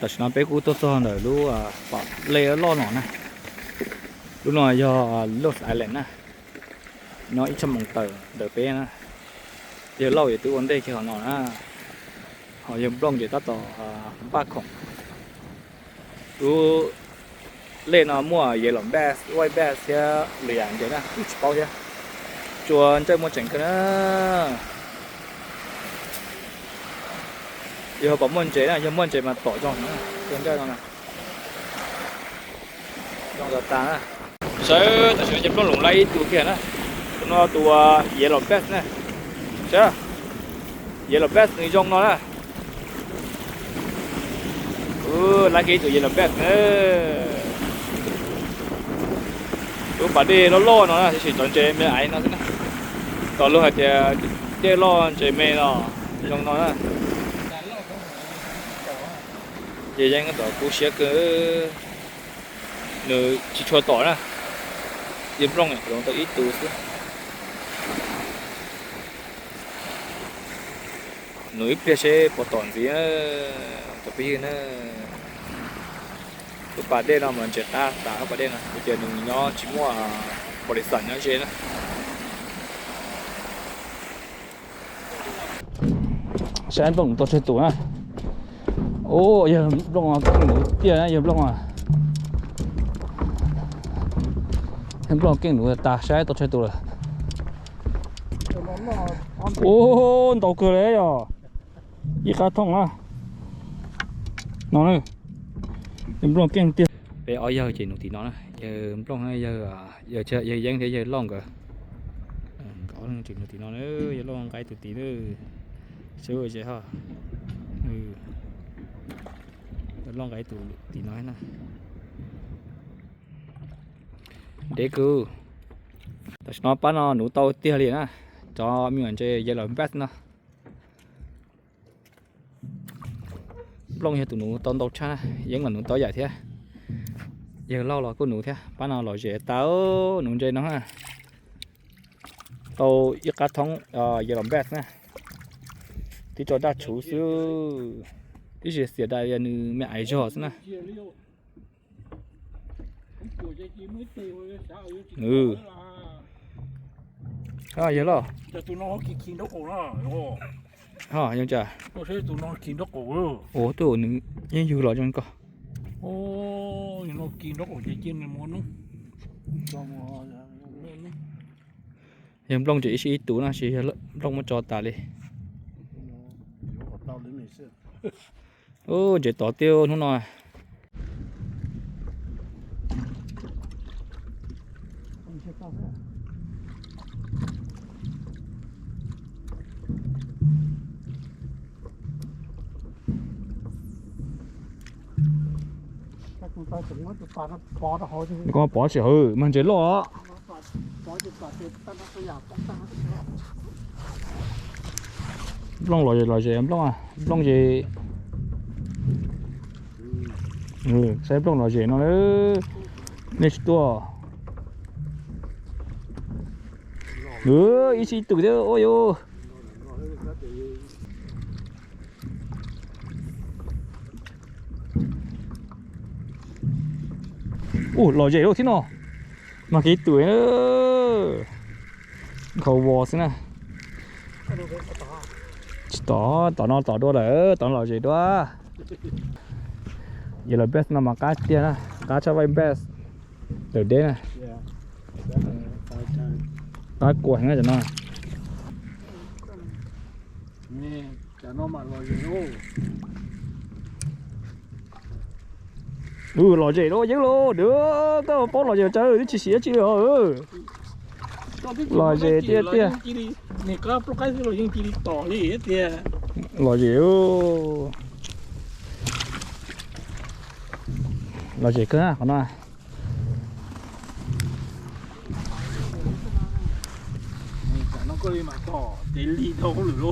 Tam sim no peb kuj tuaj txog ntawm lub pom lej loj no na. Lub no yog Lost Island na. Nyob ib tsab moos tawm ntawm peb na. Yawg Lauj ces twb ua ntej kiag qhov no na. Ho yawg Nplooj ces tab tom npaj khoom. Lub lej no muaj yellow bass, white bass thiab lwm yam ntses na, kuj tsis paub thiab. Tsuas ntsej muaj tseem kawg na. Yog pom muaj ntses na, yog muaj ntses mas tom zoo na, tus ntsej no na. Zoo tas tas na. Saib tam sim no ces Nplooj lwm lawm ib tug kiag na. Tus no tus yellow bass na. Saib, yellow bass nws zoo no na. Lawm kiag ib tug yellow bass na. Lub pas dej loj loj no na, tab sis cov ntses me aiv no xwb na. Tom luag hais tias dej loj ntses me no, zoo no na. Ces yeej tom kub siab kawg, nws tsis tshua tom na. Yawg Nplooj hloov tau ib tug xwb. Nws ib pliag seb puas tom ntxiv, cov phooj ywg na. Lub pas dej no mas ntses qab tas, lub pas dej no kuv tias nws nyob tsis muaj npau li xam nyob ze na. Saib Nplooj tau tsawg tus na. Ub, yawg Nplooj keej nuv tiag na, yawg Nplooj. Yawg Nplooj keej nuv tas, saib tau tsawg tus lawm. Ub, ntau kawg li yog ib qab thooj na. No, yawg Nplooj keej tiag. Peb ob yawg ces nuv tim no na, yawg Nplooj, yawg Yeeb thiab yawg Lauj nkawd. Nkawd ob leeg tseem nuv tim no na, yawg Lauj nqa ib tug tim na. Seb ho. Yawg Lauj nqa ib tug tim no na. Deb kawg. Tam sim no pab no nuv tau tiag li na. Cov me nyuam ntses yellow bass no. Nplooj yog tus nuv tau ntau tshaj na, Yeeb los nuv tau yam thiab. Yawg Lauj los kuj nuv thiab, pab no lom zem tas, nuv ntses no na. Tau ib qab thoob yellow bass na. Twb tso daj tshuv xwb, tib si xiam dais nws me aiv zog xwb na. Yawg Lauj. Ho, yeej tsa. Ua twb nws yeej yug los zoo koj. Yawg Nplooj ces ib sij ib tus no sis Nplooj muab tso tas li. Ub, ntses tod tiag hnub no. Koj pov tsis hawv mas ntses loj. Nplooj lom zem, lom zem Nplooj, Nplooj zem. Saib Nplooj lom zem no, nej tsis tuaj. Ib sij ib tus thiab ua yus. Ub, lom zem lawm thiab no. Mas kev twm nkhaus vos xwb na. Tsis tom, tom no tom dua lawm, tom no lom zem dua. Yellow bass no mas qab tiag na, qab tshaj white bass ntawm deb na. Qab kua heev na cov no. Lom zem lawm Yeeb lauj, koj paub lom zem tsawv twb tsis siav tsi li os. Lom zem tiag tiag. Lom zem, lom zem kawg qhov no.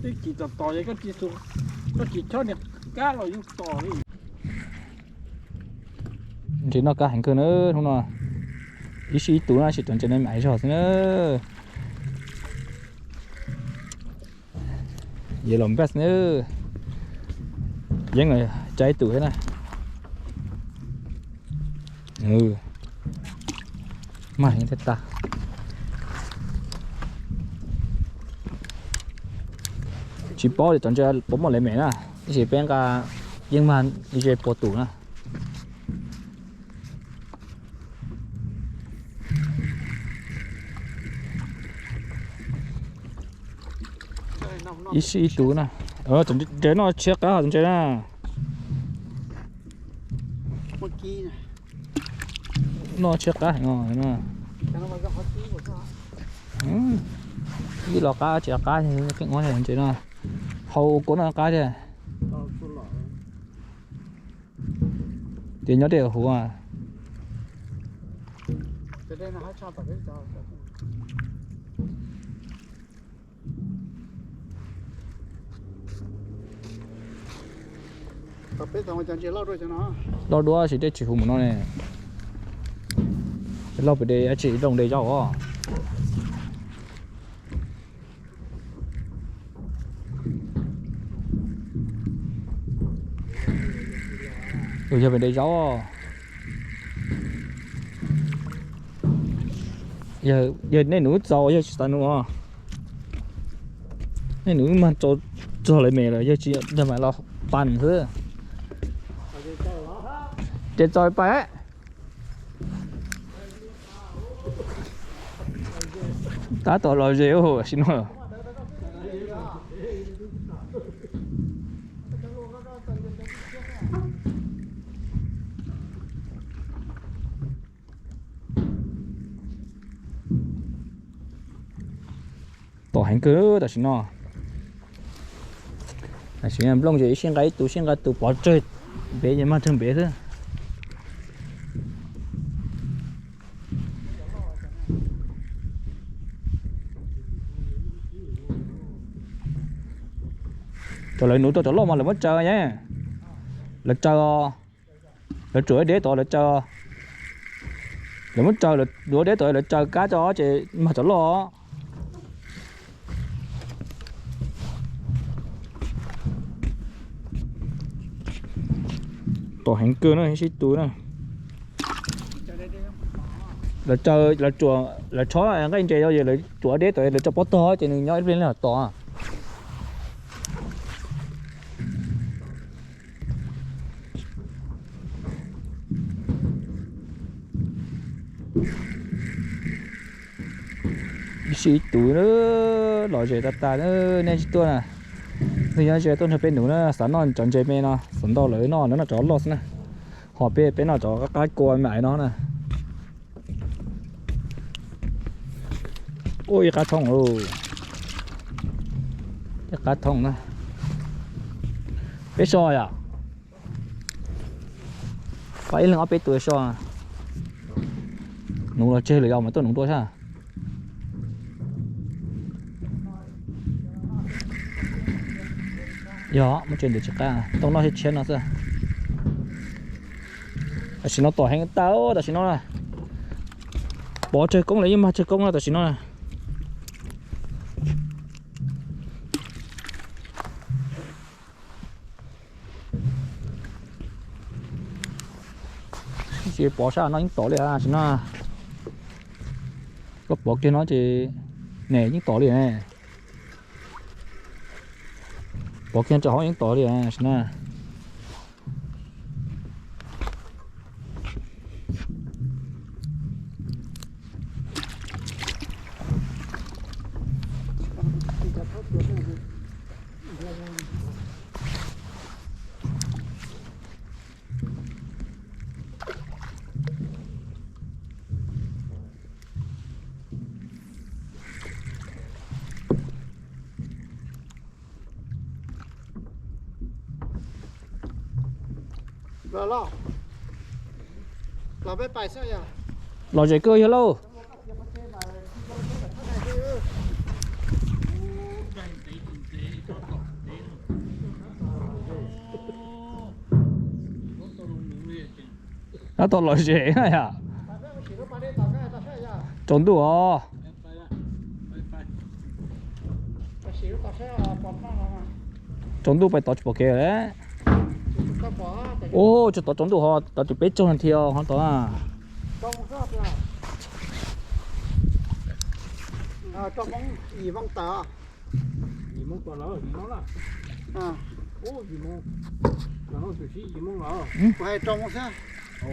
Tej kis tos tos koj tsis chob niag kab los yeej tos li. Ntses noj kab heev kawg na hnub no. Ib sij ib tus na, sim cov ntses no me aiv zog xwb na. Yog los npaj xwb, yeej tsa ib tus thiab na. Mag heev thiab tag. Tsis paub tias cov ntses puas muaj lawv me na, tab sis peb nqa yeej mag ze puas tus na. Ib sij ib tus na. Ntses no tshiab qab ntses na. Noj tshiab qab heev os. Ib los qab tsis qab, keej ua ntses no hau kua noj qab thiab. Ces nyob dej huv. Loj dua sis dej tsis huv mus no ne. Loj pem de dab tsi, looj de zaub os. Yog pem de zaub. Yog nej nus txaus yog tsis xav nus os. Nej nus mag txog lawv me lawm, yog tsis yog mam los pas xwb. Ces txaus pas. Tab tom los ze ua si no. Tom heev kawg tam sim no. Tam sim no nplooj ces ib sij nqa ib tus, sij nqa tus pov tsawg npev ces mag tsawg npev xwb. Cov lawv nuv rau cov loj mas lawv muab tsaws ne. Lawv tsaws, lawv tsuam deb tod lawv tsaws. Lawv muab tsaws, lawv duav deb tod lawv tsaws kab tso ces mag cov loj. Tom heev kawg na, sib tu na. Lawv tsaws, lawv tsuam, lawv tshob nqaij ntses, lawv tsuam deb tod lawv tso pob tog ces nws nyob ib pliag li tom. Ib sij ib tus, lom zem tas tas, nej tsis tuaj na. Leej nyob ze tuaj nrog peb nuv na, xav noj cov ntses me no, xav ntau lawv noj, lawv noj cov loj xwb na. Ho peb, peb noj cov qab qab kua me aiv no na. Ua ib qab thooj, ib qab thooj na. Peb so yom. Pab ib leeg ob peb tus so. Nuv los tseg lawm yog mas tuaj nuv dua sab. Yog muab tseg ntawd tsis qab, tooj noj tshiab tshiab no xwb. Tam sim no tom heev tag tam sim no na. Pov tsawg koob lawm, yeej mag tsawg koob no tam sim no na. Tsis pov sab no yeej tom li tam sim no. Koj pov kiag no ces ne yeej tom li ne. Pov kiag rau hauv yeej tom li tam sim no. Lom zem kawg yog lauj. Tab tom lom zem na yom. Tsaus ntuj os. Tsaus ntuj pais tod tsis pom kev lawm. Ub, tsis tod tsaus ntuj ho tod ces peb caug nas this ho tod na.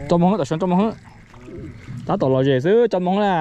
Tso moo, tam sim tso moo. Tab tom lom zem xwb, tso moo na.